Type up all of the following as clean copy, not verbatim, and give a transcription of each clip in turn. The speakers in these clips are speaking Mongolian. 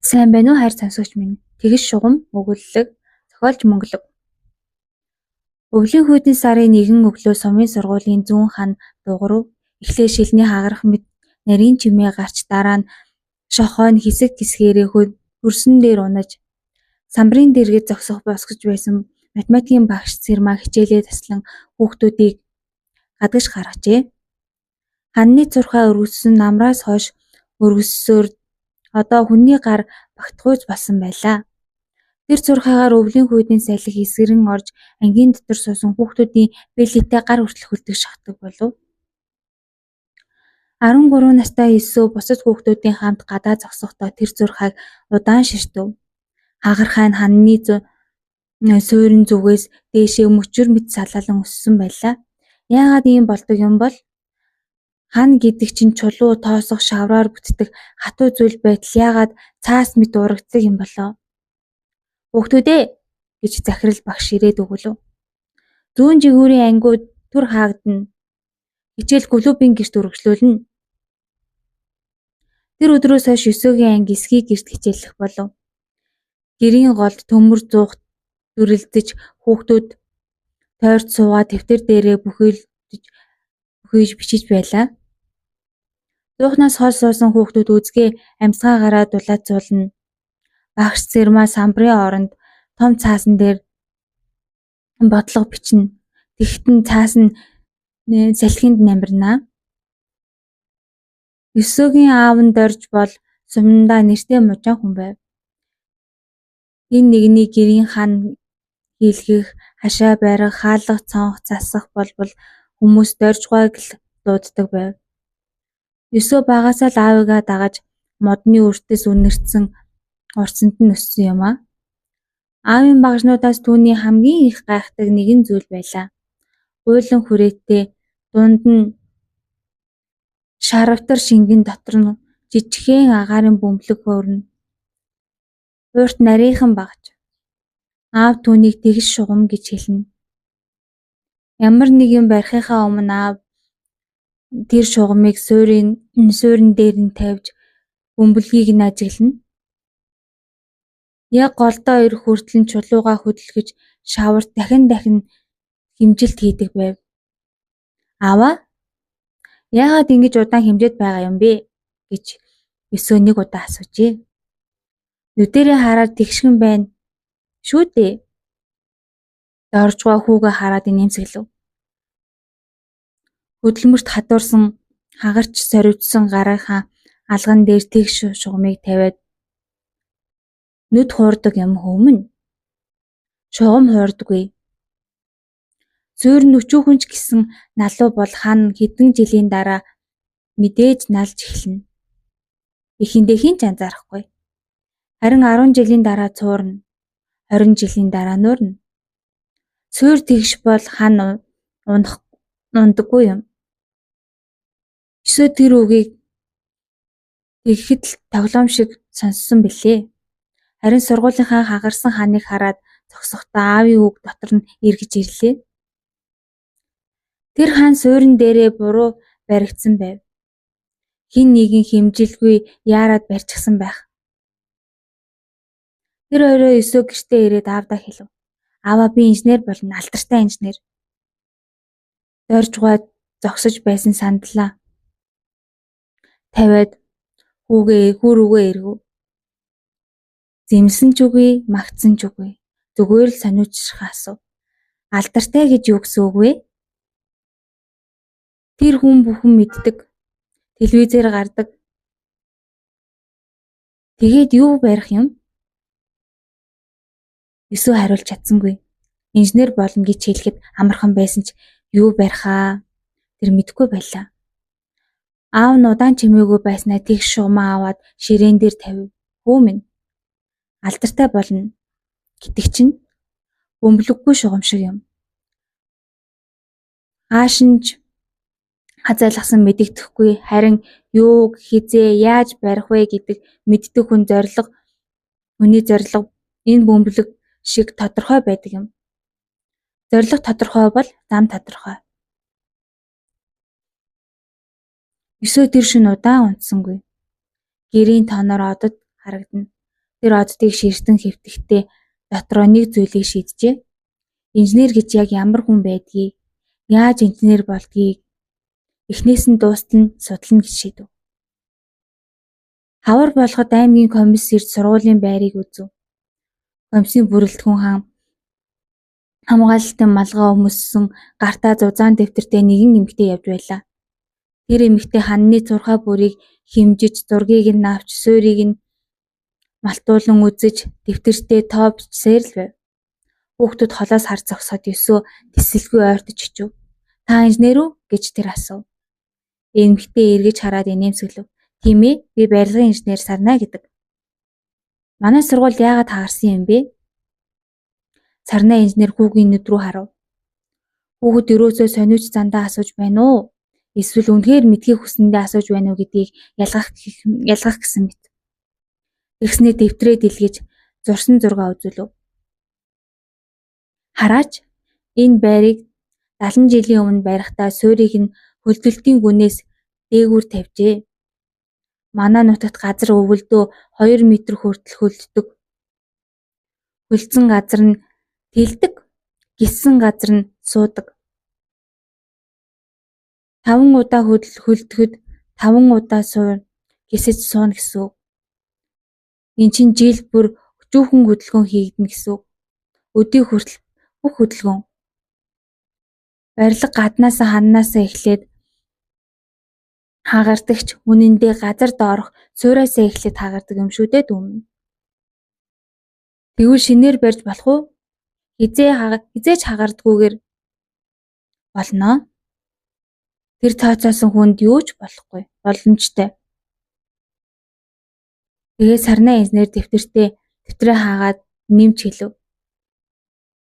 Сайн байна уу хайр сонсогч минь. Тэгш шугам, өгүүллэг, зохиолч Мөнгөлөг. Өвлийн хүйтэн сарын нэгэн өглөө сумын сургуулийн зүүн хан дуугарав. Эхлээд шилний хагарах мэт нарийн чимээ гарч дараа нь шохой нь хэсэг хэсгээрээ хөрсөн дээр унаж самбарын дэргэд зогсох босгож байсан математикийн багш Цэрмаа хичээлээ таслан хүүхдүүдийг гадагш гаргажээ. Ханны цурхай өргөссөн намраас хойш өргөссөөр одоо хүний гар багтахуйц болсон байлаа. Тэр цурхайгаар өвлийн хүйтний салхи эсгэрэн орж ангийн дотор суусан хүүхдүүдийн бээлийтэй гар хүртэл хөлдөг шахдаг болов. 13 настай Есү бусад хүүхдүүдийн хамт гадаа зогсохдоо тэр цурхайг удаан ширтэв. Хагархай нь ханны суурин зүгээс дээшээ мөчир мэт салаалан өссөн байлаа. Яагаад ийм болдог юм бол? Хана гэдэг чинь чулуу, тоосох, шавраар бүтдэг хатуу зүйл байтал яагаад цаас мэт уурагддаг юм болоо? Хүүхдүүд ээ гэж захирал багш ирээд өгүүлэв. Зүүн жигүүрийн ангиуд түр хаагдана. Хичээл клубын гэрт үргэлжлүүлнэ. Тэр өдрөөс хойш Есүгийн анги эсхий гэрт хичээллэх болов. Гэрийн голд төмөр зуух дүрэлзэж хүүхдүүд тойрч суугаад дэвтэр дээрээ бүхийж бичиж байлаа. Зуухнаас хол суусан хүүхдүүд үзгээ амьсгаагаараа дулаацуулна. Багш Цэрмаа самбарын оронд том цаасан дээр бодлого бичнэ. Тэгэхэд нь цаас нь салхинд намирна. Есүгийн аав нь Дорж бол сумандаа нэртэй мужаан хүн байв. Хэн нэгний гэрийн хана хийлгэх, хашаа барих, хаалга цонх засах болбол хүмүүс Доржгуайг л дууддаг байв. Есү багасаа л аавыгаа дагаж модны өртөс үнэртсэн уртсанд нь өссөн юм аа. Аавын багажнуудаас түүний хамгийн их гайхдаг нэгэн зүйл байлаа. Гуйлан хүрээтэй, дунд нь шарвтар шингэн дотор нь жижигхэн агаарын бөмбөлөг хөөрнө. Урт нарийхан багаж. Аав түүнийг тэгш шугам гэж хэлнэ. Ямар нэг юм барихынхаа өмнө аав тэр шугамыг суурин дээр нь тавьж бөмбөлгийг нь ажиглана. Яг голдоо ирэх хүртэл нь чулуугаа хөдөлгөж шаварт дахин дахин хэмжилт хийдэг байв. Ааваа яагаад ингэж удаан хэмжээд байгаа юм бэ гэж Есү нэг удаа асуужээ. Нүдээрээ хараад тэгшгэн байна шүү дээ. Доржгуай хүүгээ хараад инээмсэглэв. Хөдөлмөрт хадуурсан хагарч соривчсон гарынхаа алган дээр тэгш шугамыг тавиад нүд хуурдаг юм хөвмөн. Шугам хуурдаггүй. Суурь нь өчүүхэн ч гэсэн налуу бол хана хэдэн жилийн дараа мэдээж налж эхэлнэ. Эхэндээ хэн ч анзаарахгүй. Харин 10 жилийн дараа цуурна. 20 жилийн дараа нуурна. Суурь тэгш бол хана унадаггүй юм. Есү тэр үгийг тэгэхэд л тоглоом шиг сонссон билээ. Харин сургуулийнхаа хагарсан ханыг хараад зогсохдоо аавын үг дотор нь эргэж ирлээ. Тэр хан суурин дээрээ буруу баригдсан байв. Хэн нэгэн хэмжилгүй яараад барьчихсан байх. Тэр орой Есү гэртээ ирээд аавдаа хэлэв. Ааваа би инженер болно, алдартай инженер. Доржгуай зогсож байсан сандлаа тавиад хүү рүүгээ эргэв. Зэмлэсэн ч үгүй, магтсан ч үгүй. Зүгээр л сониучрахаа асуув. Алдартай гэж юу гэсэн үг вэ? Тэр хүн бүхэн мэддэг. Телевизээр гардаг. Тэгээд юу барих юм? Есү хариулж чадсангүй. Инженер болно гэж хэлэхэд амархан байсан ч юу барих аа? Тэр мэдэхгүй байлаа. Аав нь удаан чимээгүй байснаа тэгш шугамаа аваад ширээн дээр тавив. Хүү минь алдартай болно гэдэг чинь бөмбөлөггүй шугам шиг юм. Хааш нь ч хазайлгасан мэдэгдэхгүй, харин юуг хэзээ яаж барих вэ гэдэг мэддэг хүний зорилго энэ бөмбөлөг шиг тодорхой байдаг юм. Зорилго тодорхой бол зам тодорхой. Есү тэр шөнө удаан унтсангүй. Гэрийн тооноор одод харагдана. Тэр оддыг ширтэн хэвтэхдээ дотроо нэг зүйлийг шийджээ. Инженер гэж яг ямар хүн байдгийг, яаж инженер болдгийг эхнээс нь дуустал нь судална гэж шийдэв. Хавар болоход аймгийн комисс ирж сургуулийн байрыг үзэв. Комиссийн бүрэлдэхүүн хамгаалалтын малгай өмссөн, гартаа зузаан дэвтэртэй нэгэн эмэгтэй явж байлаа. Тэр эмэгтэй хананы цуурхай бүрийг хэмжиж, зургийг нь авч, суурийг нь малтуулан үзэж, дэвтэртээ тоо бичсээр л байв. Хүүхдүүд холоос харж зогсоход Есөө тэсэлгүй ойртож очив. "Та инженер үү?" гэж тэр асуув. Эмэгтэй эргэж хараад инээмсэглэв. "Тийм ээ, би барилгын инженер Сарнай гэдэг." "Манай сургууль яагаад хагарсан юм бэ?" Сарнай инженер хүүгийн нүд рүү харав. Хүүхэд ерөөсөө сониуч зандаа асууж байна уу? Эсвэл үнэхээр мэдэхийг хүссэндээ асууж байна уу гэдгийг ялгах гэсэн мэт. Тэгснээр дэвтрээ дэлгэж зурсан зургаа үзүүлэв. "Хараач, энэ байрыг 70 жилийн өмнө барихдаа суурийг нь хөлдөлтийн гүнээс дээгүүр тавьжээ. Манай нутагт газар өвөлдөө 2 метр хүртэл хөлддөг. Хөлдсөн газар нь тэлдэг, гиссэн газар нь суудаг. 5 удаа хөлдөхөд 5 удаа гисэж сууна гэсэн үг. Энэ чинь жил бүр өчүүхэн хөдөлгөөн хийгдэнэ гэсэн үг. Өдий хүртэл бүх хөдөлгөөн. Барилга гаднаасаа хананаасаа эхлээд хагардаг ч үнэндээ газар доорх сууриасаа эхлээд хагардаг юм шүү дээ дүү минь. Тэгвэл шинээр барьж болох уу? Хэзээ ч хагардгүйгээр болно. Тэр тооцоосон хүнд юу ч болохгүй боломжтой." Тэгээд Сарнай инженер дэвтрээ хаагаад нэмж хэлэв.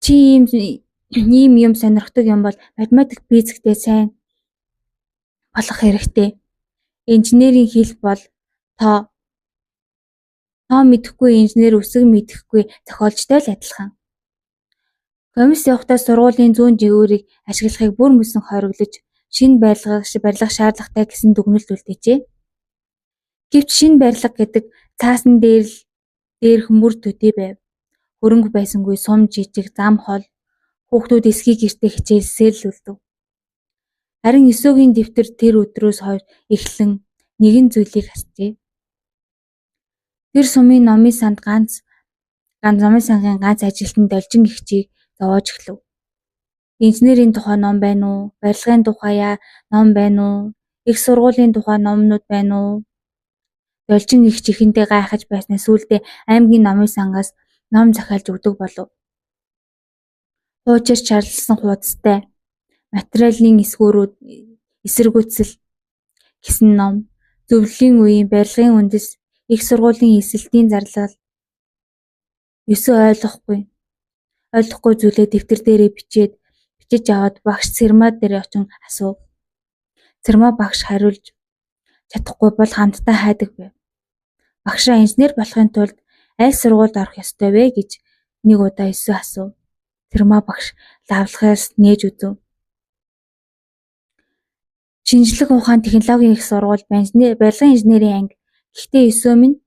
"Чи ийм юм сонирхдог юм бол математик, физиктэй сайн болох хэрэгтэй. Инженерийн хэл бол тоо мэдэхгүй инженер үсэг мэдэхгүй зохиолчтой л адилхан." Комисс явахдаа сургуулийн зүүн жигүүрийг ашиглахыг бүр мөсөн хориглож, шинэ барилга шаардлагатай гэсэн дүгнэлт үлдээжээ. Гэвч шинэ барилга гэдэг цаасан дээрх мөр төдий байв. Хөрөнгө байсангүй сум жижиг, зам хол, хүүхдүүд эсхий гэртээ хичээлсээр л үлдэв. Харин Есөөгийн дэвтэр тэр өдрөөс хойш эхлэн нэгэн зүйлийг асжээ. Тэр сумын номын санд ганц номын сангийн ганц ажилтан Должин эгчийг зовоож эхлэв. Инженерийн тухай ном байна уу? Барилгын тухай ном байна уу? Их сургуулийн тухай номнууд байна уу? Должин эгч эхэндээ гайхаж байснаа сүүлдээ аймгийн номын сангаас ном захиалж өгдөг болов. Хуучир чарласан хуудастай материалын эсэргүүцэл гэсэн ном, зөвлөлийн үеийн барилгын үндэс, их сургуулийн эсэлтийн зарлал. Есөө ойлгохгүй зүйлээ дэвтэр дээрээ бичиж аваад багш Цэрмаа дээр очин асуув. Цэрмаа багш хариулж чадахгүй бол хамтдаа хайдаг байв. Багшаа инженер болохын тулд аль сургуульд орох ёстой вэ гэж нэг удаа Есөө асуув. Цэрмаа багш лавлахаас нээж үзэв. Шинжлэх ухаан технологийн их сургууль, барилгын инженерийн анги. Гэхдээ Есөө минь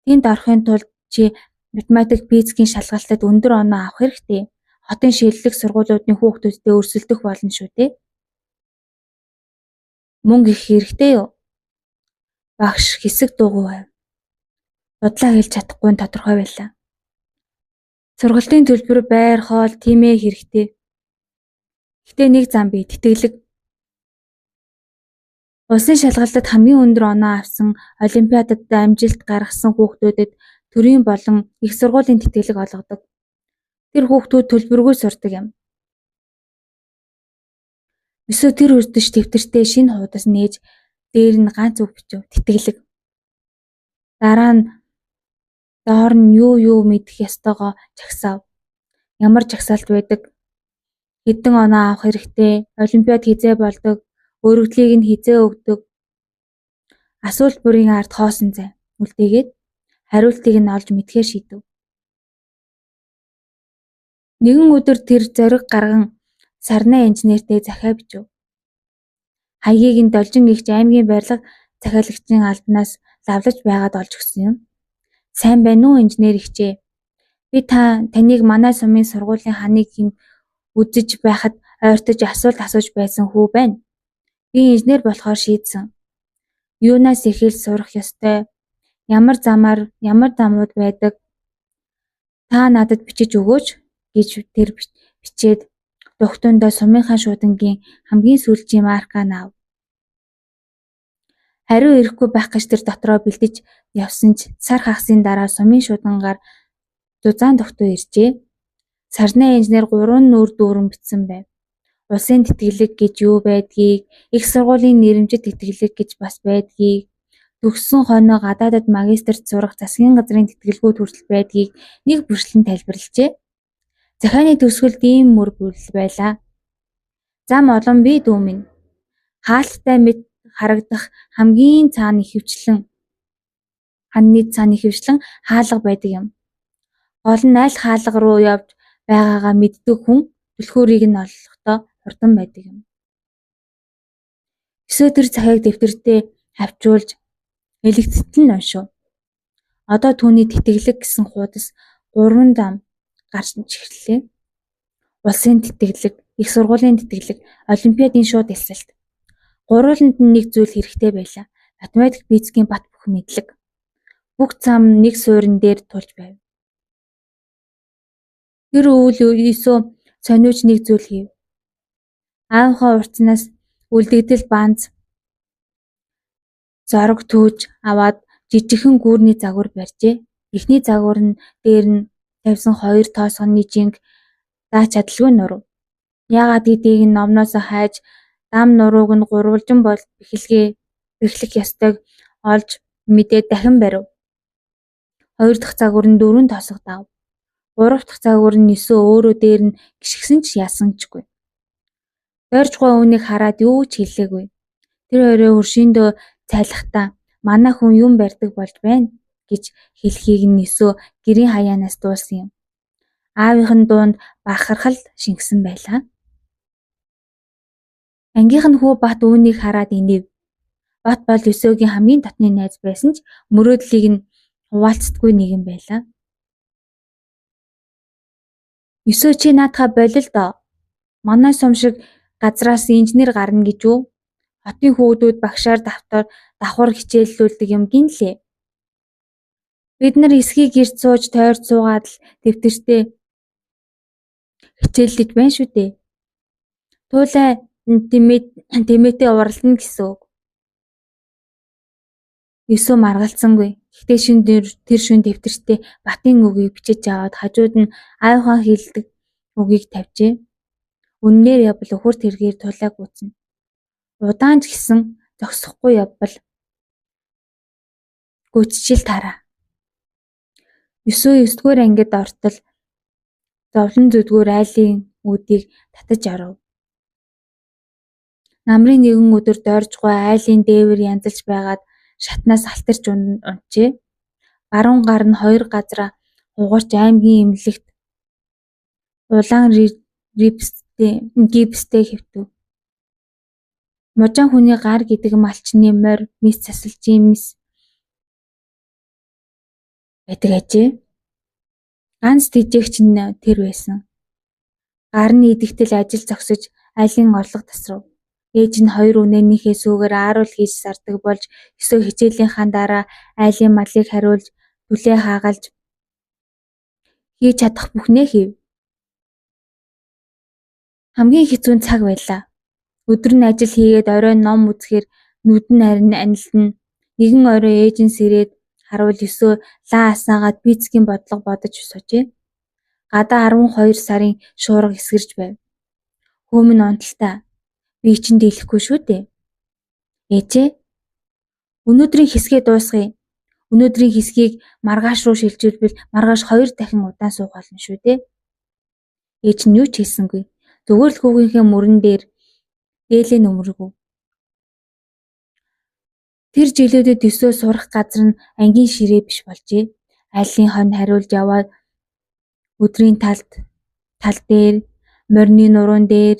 тэнд орохын тулд чи математик, физикийн шалгалтад өндөр оноо авах хэрэгтэй. Хотын шилдэг сургуулиудын хүүхдүүдтэй өрсөлдөх болно шүү дээ. Мөнгө их хэрэгтэй юу? Багш хэсэг дуугүй байв. Судлаа хэлж чадахгүй нь тодорхой байлаа. Сургалтын төлбөр, байр, хоол тиймээ хэрэгтэй. Гэхдээ нэг зам бий, тэтгэлэг. Улсын шалгалтад хамгийн өндөр оноо авсан, олимпиадад амжилт гаргасан хүүхдүүдэд төрийн болон их сургуулийн тэтгэлэг олгодог. Тэр хүүхдүүд төлбөргүй сурдаг юм. Есөө тэр үрдэж дэвтэртээ шинэ хуудас нээж дээр нь ганц үг бичив. Тэтгэлэг. Дараа нь доор нь юу юу мэдэх ёстойгоо жагсаав. Ямар жагсаалт байдаг? Хэдэн оноо авах хэрэгтэй? Олимпиад хэзээ болдог? Өргөдлийг нь хэзээ өгдөг? Асуулт бүрийн ард хоосон зай үлдээгээд хариултыг нь олж мэдэхээр шийдэв. Нэгэн өдөр тэр зориг гарган Сарнай инженертэй захиа бичив. Хаягийг нь Должин эгч аймгийн барилга захиалагчийн албанаас лавлаж байгаад олж өгсөн юм. Сайн байна уу, инженер эгчээ. Би таныг манай сумын сургуулийн ханыг үзэж байхад ойртож асуулт асууж байсан хүү байна. Би инженер болохоор шийдсэн. Юунаас эхэлж сурах ёстой, ямар замаар ямар замууд байдаг, та надад бичиж өгөөч гэж тэр бичээд дугтуйндаа сумынхаа шуудангийн хамгийн сүүлчийн марка нь ав. Хариу ирэхгүй байх гэж тэр дотроо бэлдэж явсан ч сар хагасын дараа сумын шуудангаар зузаан дугтуй иржээ. Сарнай инженер 3 нүүр дүүрэн бичсэн байв. Улсын тэтгэлэг гэж юу байдгийг, их сургуулийн нэрэмжит тэтгэлэг гэж бас байдгийг, төгссөн хойноо гадаадад магистрт сурах засгийн газрын тэтгэлгүүд хүртэл байдгийг нэг бүрчлэн тайлбарлажээ. Захианы төгсгөлд ийм мөр байлаа. Зам олон бий дүү минь. Хаалттай мэт харагдах хамгийн цаана ихэвчлэн ханны цаана ихэвчлэн хаалга байдаг юм. Гол нь аль хаалга руу явж байгаагаа мэддэг хүн түлхүүрийг нь олохдоо хурдан байдаг юм. Өсөө тэр захиаг дэвтэртээ хавчуулж элэгдтэл нь уншив. Одоо түүний тэтгэлэг гэсэн хуудас 3 зам гарч эхэллээ. Улсын тэтгэлэг, их сургуулийн тэтгэлэг, олимпиадын шууд элсэлт. Гурвууланд нь нэг зүйл хэрэгтэй байлаа. Математик, физикийн бат бөх мэдлэг. Бүх зам нэг суурин дээр тулж байв. Тэр өвөл Өсөө сониуч нэг зүйл хийв. Аавынхаа уртснаас үлдэгдэл банз зураг түүж аваад жижигхэн гүүрний загвар барьжээ. Эхний загвар нь дээр нь тавьсан 2 тоосгоны жинг дааж чадалгүй нурав. Яагаад гэдгийг нь номноос хайж дам нурууг нь гурвалжин бол бэхлэх ёстойг олж мэдээд дахин барив. 2 дахь загвар нь 4 тоосго даав. 3 дахь загвар нь Өсөө өөрөө дээр нь гишгсэн ч яасан чгүй. Доржгой үүнийг хараад юу ч хэлээгүй. Тэр орой хөршиндөө цайлахдаа манай хүн юм барьдаг болж байна гэж хэлэхийг нь Өсөө гэрийн хаяанаас дуулсан юм. Аавынх нь дунд бахархал шингэсэн байлаа. Ангийнх нь хүү Бат үүнийг хараад инээв. Бат бол Өсөөгийн хамгийн дотны найз байсан ч мөрөөдлийг нь хуваалцдаггүй нэгэн байлаа. Өсөө чи наадхаа болил доо. Манай сум шиг газраас инженер гарна гэж үү? Хотын хүүхдүүд багшаар давхар хичээллүүлдэг юм гин лээ. Бид нар эсхий гэрт сууж тойрч суугаад л дэвтэртээ хичээллэж байна шүү дээ. Туулай тэмээтэй уралдана гэсэн үг. Өсөө маргалзсангүй. Гэхдээ тэр шөнө дэвтэртээ Батын үгийг бичиж аваад хажууд нь аавынхаа хэлдэг үгийг тавьжээ. Үнэнээр явбал үхэр тэргээр тулааг гүйцэнэ. Удаан ч гэсэн зогсохгүй явбал гүйцэжил таараа. Өсөө 9-р ангид ортол зовлон зүүдгээр айлын үүдийг татаж оров. Намрын нэгэн өдөр Доржгой айлын дээвэр янзалж байгаад шатнаас алтарч унажээ. Баруун гар нь 2 газраа хугарч аймгийн эмнэлэгт улаан гипстэй хэвтэв. Мужаан хүний гар гэдэг малчны морь мэс засалжийн мэс байдаг ажээ. Ганц тэжээгч нь тэр байсан. Гар нь идэгтэл ажил зогсож айлын орлого тасрав. Ээж нь 2 үнээнийхээ сүүгээр ааруул хийж сардаг болж өсөө хичээлийнхаа дараа айлын малыг хариулж, түлээ хаагалж хийж чадах бүхнээ хийв. Хамгийн хэцүү нь цаг байлаа. Өдөр нь ажил хийгээд орой ном үзэхээр нүд нь анилдана. Нэгэн орой ээж нь сэрээд харуул өсөө лаа асаагаад физикийн бодлого бодож суужээ. Гадаа 12 сарын шуурга эсгэрч байв. Хүү минь унталтай. Би чинь дийлэхгүй шүү дээ. Ээжээ. Өнөөдрийн хэсгээ дуусгая. Өнөөдрийн хэсгийг маргааш руу шилжүүлбэл маргааш 2 дахин удаан суух болно шүү дээ. Ээж нь юу ч хэлсэнгүй. Зүгээр л хүүгийнхээ мөрөн дээр дээлээ нөмөргөв. Тэр жилүүдэд өсөө сурах газар нь ангийн ширээ биш болжээ. Айлын хонь хариулж яваад өдрийн тал дээр, морины нуруун дээр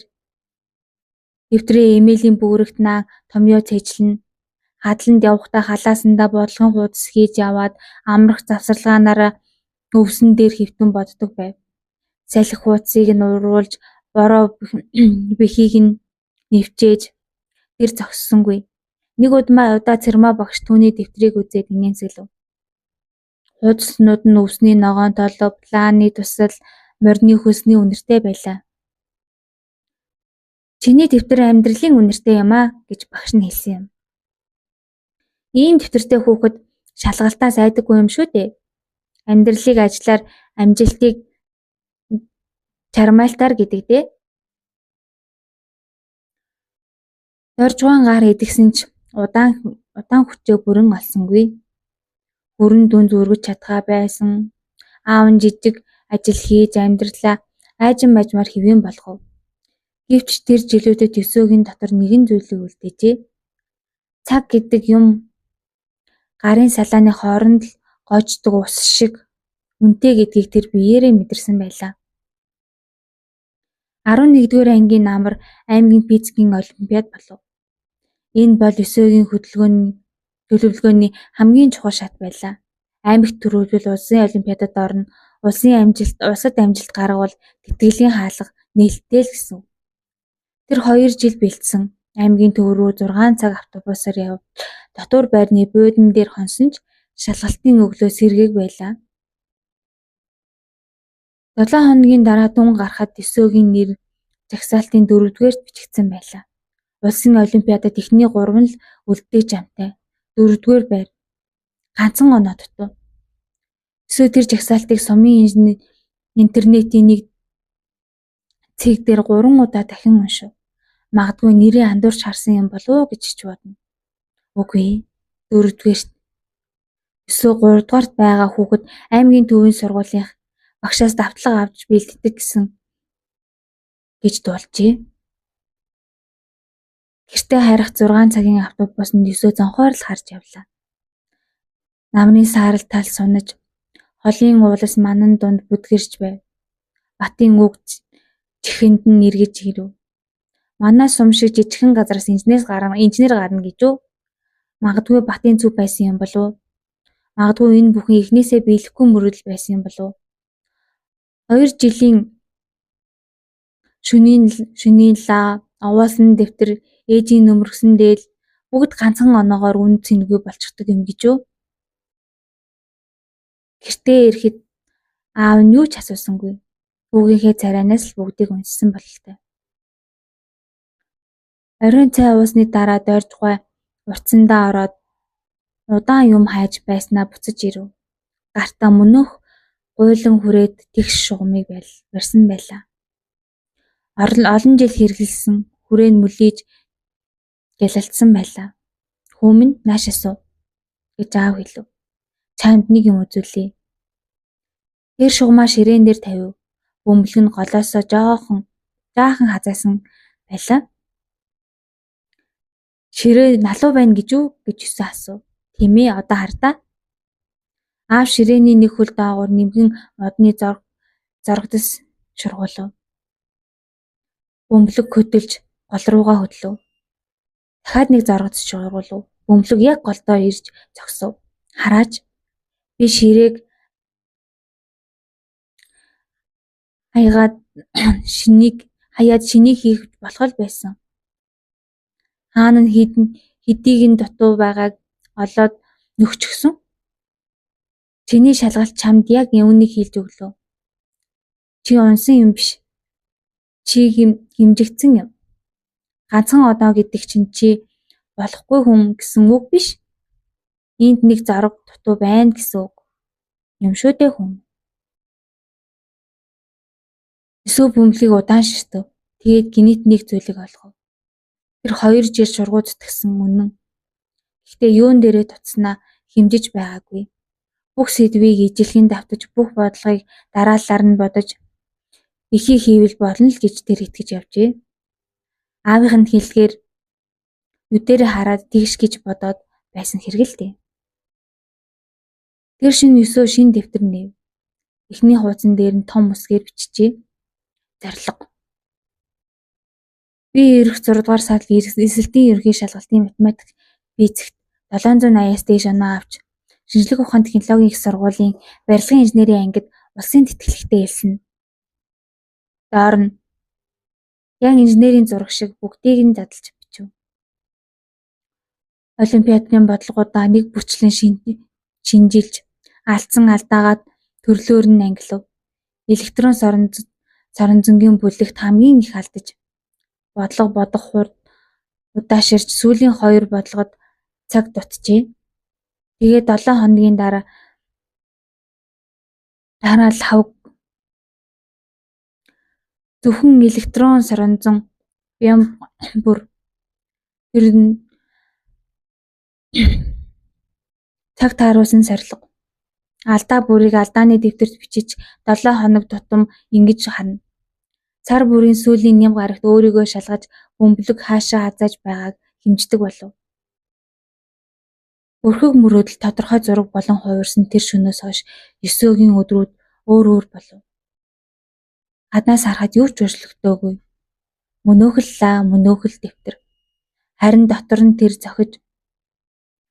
дэвтрээ эмээлийн бүүрэгт наа томьёо цээжлэнэ. Хадланд явахдаа халаасандаа бодлогын хуудас хийж яваад амрах завсарлагаанаараа өвсөн дээр хэвтэн боддог байв. Салхи хуудсыг нь уруулж, бороо бэхийг нь нэвчээж тэр зогссонгүй. Нэг удаа Цэрмаа багш түүний дэвтрийг үзээд инээмсэглэв. Хуудаснууд нь өвсний ногоон толбо, лааны дусал, морины хөлсний үнэртэй байлаа. Чиний дэвтэр амьдралын үнэртэй юм аа гэж багш нь хэлсэн юм. Ийм дэвтэртэй хүүхэд шалгалтаас айдаггүй юм шүү дээ. Амьдралыг ажлаар, амжилтыг чармайлтаар гэдэг дээ. Доржгуан гар идэгсэн ч удаан хүчээ бүрэн олсонгүй. Хүрэн дүн зүргэж чадхаа байсан. Аав нь жижиг ажил хийж амьдралаа аажим мажмаар хэвийн болгов. Гэвч тэр жилүүдэд Ёсөөгийн дотор нэгэн зүйлийг үлдээжээ. Цаг гэдэг юм гарын салааны хооронд л гоождог ус шиг үнэтэй гэдгийг тэр биеэрээ мэдэрсэн байлаа. 11-р ангийн намар аймгийн физикийн олимпиад болов. Энэ бол Ёсөөгийн төлөвлөгөөний хамгийн чухал шат байлаа. Аймагт төрүүлбэл улсын олимпиадад орно, улсад амжилт гаргавал тэтгэлийн хаалга нээлттэй л гэсэн үг. Тэр 2 жил бэлдсэн. Аймгийн төв рүү 6 цаг автобусаар явж дотуур байрны буудан дээр хонсон ч шалгалтын өглөө сэргээг байлаа. 7 хоногийн дараа дүн гарахад Ёсөөгийн нэр жагсаалтын 4-рт бичигдсэн байлаа. Улсын олимпиадад эхний 3 нь л үлддэг жамтай. 4-р байр. Ганцхан оноо дутуу. Ёсөө тэр жагсаалтыг сумын интернетийн нэг цэг дээр 3 удаа дахин уншив. Магадгүй нэрээ андуурч харсан юм болов уу гэж ч бодно. Үгүй ээ. 4-рт. Ёсөө 3-рт байгаа хүүхэд аймгийн төвийн сургуулийн багшаас давтлага авч бэлддэг гэсэн гэж дуулжээ. Гэртээ харих 6 цагийн автобусанд Ёсөө зонхоор л харж явлаа. Намрын саарал тал сунаж, холын уулас манан дунд бүдгэрч байв. Батын үг чихэнд нь эргэж ирэв. Манай сум шиг жижигхэн газраас инженер гарна гэж үү? Магадгүй Батын зүв байсан юм болов уу? Магадгүй энэ бүхэн эхнээсээ биелэхгүй мөрөөдөл байсан юм болов уу? 2 жилийн шөнийн лаа, овоолсон дэвтэр, ээжийн нөмрөсөн дээл бүгд ганцхан оноогоор үнэ цэнэгүй болчихдог юм гэж үү? Гэртээ ирэхэд аав нь юу ч асуусангүй. Хүүгийнхээ царайнаас л бүгдийг уншсан бололтой. Оройн цай уусны дараа Доржгуй уртсандаа ороод удаан юм хайж байснаа буцаж ирэв. Гартаа мөнөөх гуйлан хүрээд тэгш шугамыг барьсан байлаа. Олон жил хэрэглэсэн хүрээ нь мөлийж гялалтсан байлаа. Хүү минь наашаа суу гэж аав хэлэв. Чамд нэг юм үзүүлье. Тэр шугамаа ширээн дээр тавив. Бөмбөлөг нь голоосоо жаахан хазайсан байлаа. Ширээ налуу байна гэж үү гэж Ёсөө асуув. Тийм ээ, одоо хар даа. Аав ширээний нэг хөл доогуур нимгэн модны зоргодос шургуулав. Бөмбөлөг хөдөлж гол руугаа хөдлөв. Дахиад нэг зоргодос шургуулав. Бөмбөлөг яг голдоо ирж зогсов. Хараач би ширээг хаяад шинийг хийх болох л байсан. Хаана нь хэдийг нь дутуу байгааг олоод нөхчихсөн. Чиний шалгалт чамд яг үүнийг хэлж өглөө. Чи унсан юм биш. Чи хэмжигдсэн юм. Ганцхан одоо гэдэг чинь чи болохгүй хүн гэсэн үг биш. Энд нэг зорго дутуу байна гэсэн үг. Юм шүү дээ хүн. Ёсөө бөмбөлгийг удаан ширтэв. Тэгээд гэнэт нэг зүйлийг ойлгов. Тэр 2 жил шургуу зүтгэсэн үнэн. Гэхдээ юун дээрээ дутснаа хэмжиж байгаагүй. Бүх сэдвийг ижилхэн давтаж, бүх бодлогыг дарааллаар нь бодож ихийг хийвэл болно л гэж тэр итгэж явжээ. Аавынх нь хэлэхээр нүдээрээ хараад тэгш гэж бодоод байсан хэрэг л дээ. Тэр шөнө Ёсөө шинэ дэвтэр нээв. Эхний хуудсан дээр нь том үсгээр бичжээ. Зорилго. Би ирэх 6 дугаар сард эсэлтийн ерөнхий шалгалтын математик, физикт 780-аас дээш оноо авч шинжлэх ухааны технологийн их сургуулийн барилгын инженерийн ангид улсын тэтгэлэгтэй элсэнэ. Доор нь яг инженерийн зураг шиг бүгдийг нь задлаж бичив. Олимпиадны бодлогуудаа нэг бүрчлэн шинэчилж, алдсан алдаагаа төрлөөр нь ангилав. Электрон соронзонгийн бүлэгт хамгийн их алдаж, бодлого бодох хурд удааширч сүүлийн хоёр бодлогод цаг дутжээ. Тэгээд 7 хоногийн дараа л хавг зөвхөн электрон соронзон бям бүр тэр нь цаг тааруулсан сорилго. Алдаа бүрийг алдааны дэвтэрт бичиж 7 хоног тутам ингэж харна. Сар бүрийн сүүлийн нэм гарагт өөрийгөө шалгаж бөмбөлөг хаашаа хазайж байгааг хэмждэг болов. Өрхөг мөрөөдөл тодорхой зураг болон хувирсан тэр шөнөөс хойш Есөөгийн өдрүүд өөр өөр болов. Гаднаас харахад юу ч өөрчлөгдөөгүй. Мөнөөх л лаа, мөнөөх л дэвтэр. Харин дотор нь тэр зохиж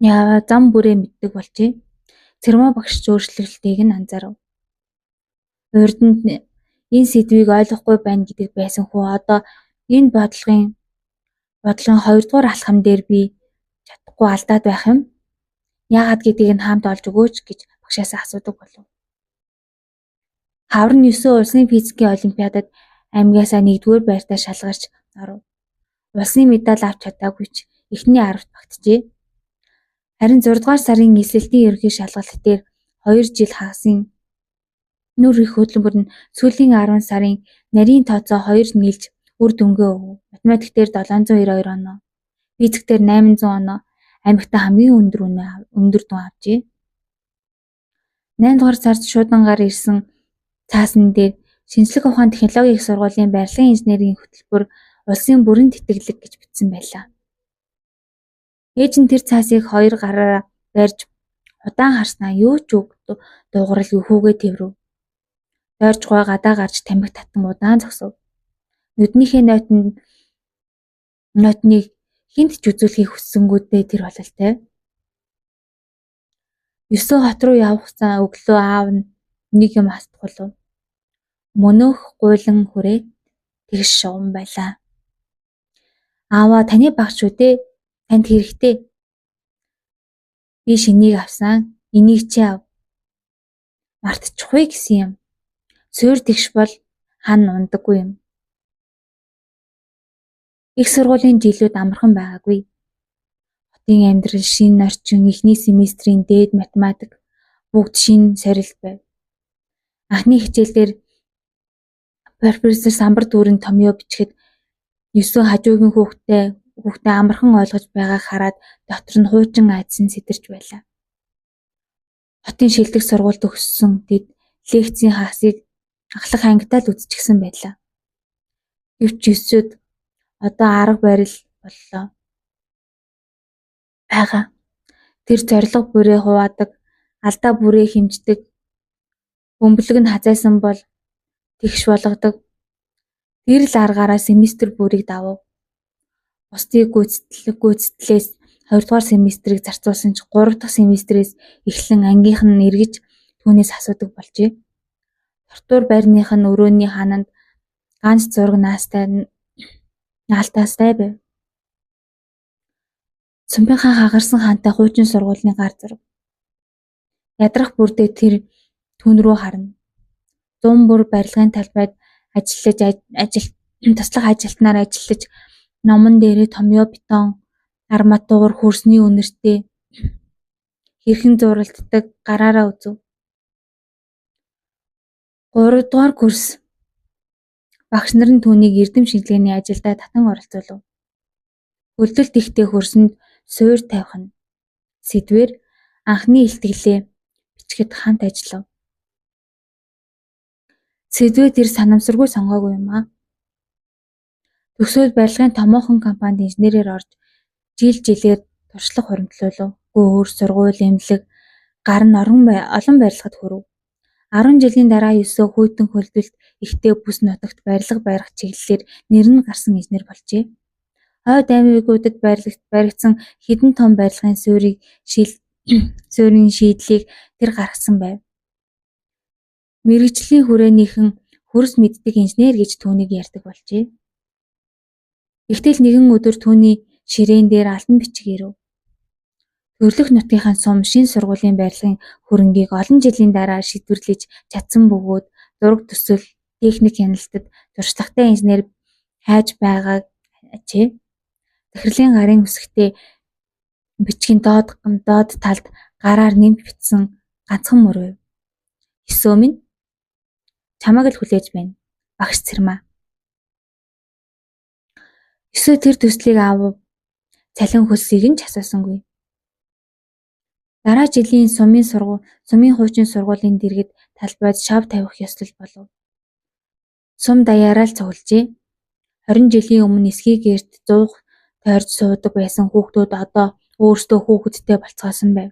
яваа зам бүрээ мэддэг болжээ. Цэрмаа багш ч өөрчлөлтийг нь анзаарав. Урд нь энэ сэдвийг ойлгохгүй байна гэдэг байсан хүү одоо энэ бодлогын хоёрдугаар алхам дээр би чадахгүй алдаад байх юм. Яагаад гэдгийг нь хамт олж өгөөч гэж багшаасаа асуудаг болов. Хавар нь Есөө улсын физикийн олимпиадад аймгаасаа нэгдүгээр байртаа шалгарч оров. Улсын медаль авч чадаагүй ч эхний аравт багтжээ. Харин 6 дугаар сарын элсэлтийн ерөнхий шалгалт дээр 2 жил хагасын нүр их хөдөлмөр нь сүүлийн 10 сарын нарийн тооцоо 2 нийлж үр дүнгээ өгөв. Математик дээр 792 оноо, физик дээр 800 оноо, аймагтаа хамгийн өндөр дүн авчээ. 8 дугаар сард шуудангаар ирсэн цаасан дээр шинжлэх ухааны технологийн их сургуулийн барилгын инженерийн хөтөлбөр улсын бүрэн тэтгэлэг гэж бичсэн байлаа. Ээж нь тэр цаасыг хоёр гараараа барьж удаан харснаа юу ч үг дуугаралгүй хүүгээ тэврэв. Дойржгой гадаа гарч тамхи татан удаан зогсов. Нүднийхээ нойтныг хэнд ч үзүүлэхийг хүссэнгүйдээ тэр бололтой. Есөө хот руу явсан өглөө аав нь нэг юм хасдгуулав. Мөнөөх гуйлан хүрээд тэгш шугам байлаа. Ааваа таны багш шүү дээ. Танд хэрэгтэй. Би шинийг авсан. Энийг чи ав. Мартчихгүй гэсэн юм. Суур тэгш бол хан ундаггүй юм. Их сургуулийн жилүүд амархан байгаагүй. Хотын амьдрал, шинэ орчин, эхний семестрийн дээд математик бүгд шинэ сорилт байв. Анхны хичээл дээр профессор самбар дүүрэн томьёо бичихэд Есөө хажуугийн хүүхдээ амархан ойлгож байгааг хараад дотор нь хуучин айдас нь сэтэрч байлаа. Хотын шилдэг сургуульд төгссөн тэд лекцийн хагасыг ахлах ангидаа л үзчихсэн байлаа. Гэвч Есөөд одоо арга барил боллоо. Байгаа. Тэр зорилго бүрээ хуваадаг, алдаа бүрээ хэмждэг, бөмбөлөг нь хазайсан бол тэгш болгодог. Тэр л аргаараа семестр бүрийг давав. Бусдыг гүйцэтгэлээс 2 дугаар семестрийг зарцуулсан ч 3 дахь семестрээс эхлэн ангийнх нь эргэж түүнээс асуудаг болжээ. Тортуур байрных нь өрөөний хаананд ганц зураг наалтаастай байв. Сумпийнхаа хагарсан хаантай хуучин сургуулийн гар зураг. Ядрах бүрдээ тэр түүн рүү харна. Зун бүр барилгын талбайд ажиллаж туслах ажилтнаар ажиллаж номон дээрээ томьёо бетон арматур хөрсний үнэртэй хэрхэн зуралддаг гараараа үзэв. 3 дугаар курс багш нар нь түүнийг эрдэм шинжилгээний ажилдаа татан оролцуулав. Хөлдөлт ихтэй хөрсөнд суур тавих нь сэдвээр анхны илтгэлээ бичихэд хамт ажиллав. Сэдвээ тэр санамсаргүй сонгоогүй юм аа. Төгсөөд барилгын томоохон компанид инженерээр орж жил жилээр туршлага хуримтлуулав. Гөөр, сургууль, эмнэлэг, гар нь олон барилгад хүрв. 10 жилийн дараа Есөө хүйтэн хөлдөлт ихтэй бүс нутагт барилга барих чиглэлээр нэр нь гарсан инженер болжээ. Хойд аймагуудад баригдсан хэдэн том барилгын суурийн шийдлийг тэр гаргасан байв. Мэргэжлийн хүрээнийхэн хөрс мэддэг инженер гэж түүнийг ярьдаг болжээ. Тэгтэл нэгэн өдөр түүний ширээн дээр албан бичиг ирэв. Төрлөх нутгийнхаа сум шинэ сургуулийн барилгын хөрөнгийг олон жилийн дараа шийдвэрлэж чадсан бөгөөд зураг төсөл, техник хяналтад туршлагатай инженер хайж байгааг ажээ. Захирлын гарын үсэгтэй бичгийн доод талд гараар нэмж бичсэн ганцхан мөр байв. "Есөө минь, чамайг л хүлээж байна. Багш Цэрмаа." Есөө тэр төслийг авав, цалин хөлсийг нь ч асуусангүй. Дараа жилийн сумын хуучин сургуулийн дэргэд талбайд шав тавих ёслол болов. Сум даяараа л цуглажээ. 20 жилийн өмнө эсхий гэрт зуух тойрж суудаг байсан хүүхдүүд одоо өөрсдөө хүүхэдтэй болцгоосон байв.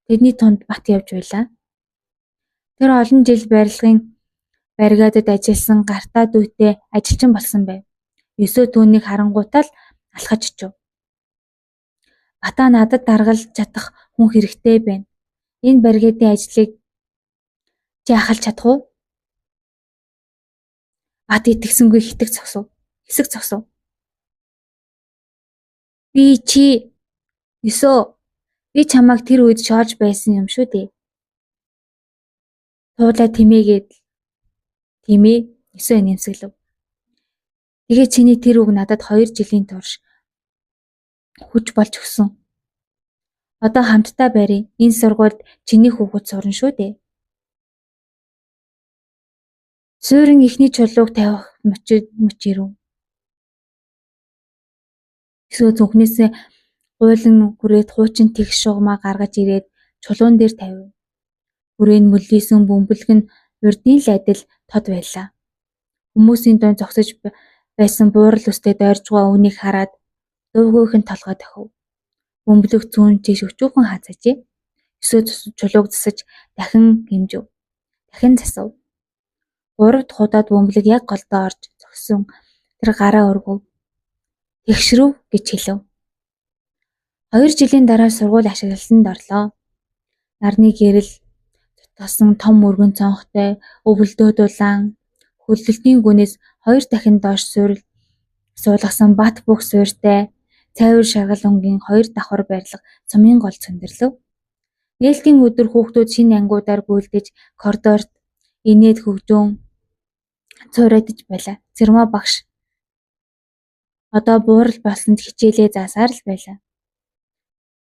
Тэдний тунд Бат явж байлаа. Тэр олон жил барилгын бригадад ажилласан гартаа дүүтэй ажилчин болсон байв. Есөө түүнийг харангуйтаа л алхаж очив. "Батаа, надад даргалж чадах хүн хэрэгтэй байна. Энэ бригадын ажлыг чи ахалж чадах уу?" Бат итгэсэнгүй хэсэг зогсов. "Би чи Есөө, би чамайг тэр үед шоолж байсан юм шүү дээ." Туулай тэмээгээд тэмээ Есөө инээмсэглэв. "Тэгээ чиний тэр үг надад 2 жилийн турш хүч болж өгсөн. Одоо хамтдаа барья. Энэ сургуульд чиний хүүхэд сурна шүү дээ." Суурин эхний чулууг тавих мөч ирэв. Есөө зүнхнээсээ гуйлан хүрээд хуучин тэгш шугамаа гаргаж ирээд чулуун дээр тавив. Хүрээ нь мөлийсөн бөмбөлөг нь урдын л адил тод байлаа. Хүмүүсийн дунд зогсож байсан буурал үстэй дойржгоо үүнийг хараад дуугүйх нь толгой дохив. Бөмбөлөг зүүн чийж өчүүхэн хаацаажээ. Есөө чулууг засаж дахин гэмжив. Дахин засав. 3 дахь удаад бөмбөлөг яг голдоо орж зогссон тэр гараа өргөв. "Тэгшрөв" гэж хэлэв. 2 жилийн дараа сургууль ашиглалтанд орлоо. Нарны гэрэл цутгасан том өргөн цонхтой, өвөлдөө дулаан, хөлдөлтийн гүнээс 2 дахин доош суулгасан бат бөх суурьтай, цайвар шаргал өнгийн 2 давхар барилга сумын голд өндөрлөв. Нээлтийн өдөр хүүхдүүд шинэ ангиудаар гүйлдэж коридорт инээд хөгжөөн цуурайтаж байлаа. Цэрмаа багш одоо буурал болсонд хичээлээ заасаар л байлаа.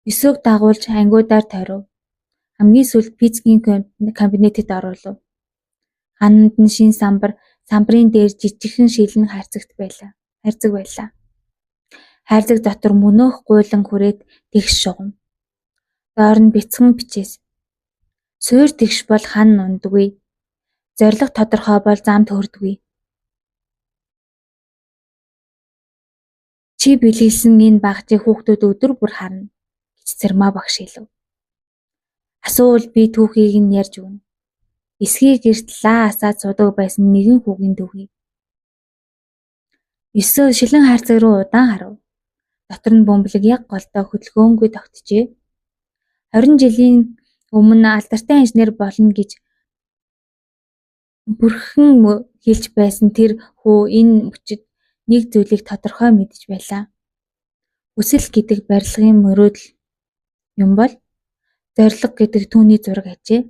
Есөөг дагуулж ангиудаар тойров. Хамгийн сүүлд физикийн кабинетэд оруулав. Хананд нь шинэ самбар, самбарын дээр жижигхэн шилэн хайрцаг байлаа. Хайрцаг дотор мөнөөх гуйлан хүрээд тэгш шугам. Доор нь бяцхан бичээс. Суур тэгш бол хан унадаггүй. Зорилго тодорхой бол зам төөрдөггүй. Чи бэлэглэсэн энэ багажийг хүүхдүүд өдөр бүр харна, гэж Цэрмаа багш хэлэв. Асуувал би түүхийг нь ярьж өгнө. Эсхий гэрт лаа асаад суудаг байсан нэгэн хүүгийн түүхийг. Есөө шилэн хайрцаг руу удаан харав. Дотор нь бөмбөлөг яг голдоо хөдөлгөөнгүй тогтжээ. 20 жилийн өмнө алдартай инженер болно гэж бүрхэн хэлж байсан тэр хүү энэ мөчид нэг зүйлийг тодорхой мэдэж байлаа. Хүсэл гэдэг барилгын мөрөөдөл юм бол зорилго гэдэг түүний зураг ажээ.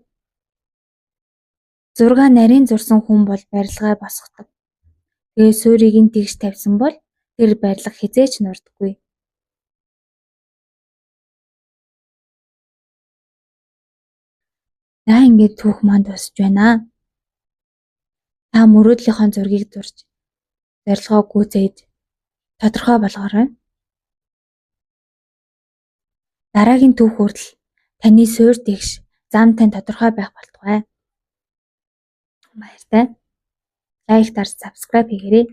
Зургаа нарийн зурсан хүн бол барилгаа босгодог. Тэгээд суурийг нь тэгш тавьсан бол тэр барилга хэзээ ч нурдаггүй. За ингээд түүх маань дуусч байна. Та мөрөөдлийнхөө зургийг зурж, зорилгоо гүйцээж тодорхой болгоорой. Дараагийн түүх хүртэл таны суур тэгш зам тань тодорхой байх болтугай. Баяртай. Лайк дарж subscribe хийгээрэй.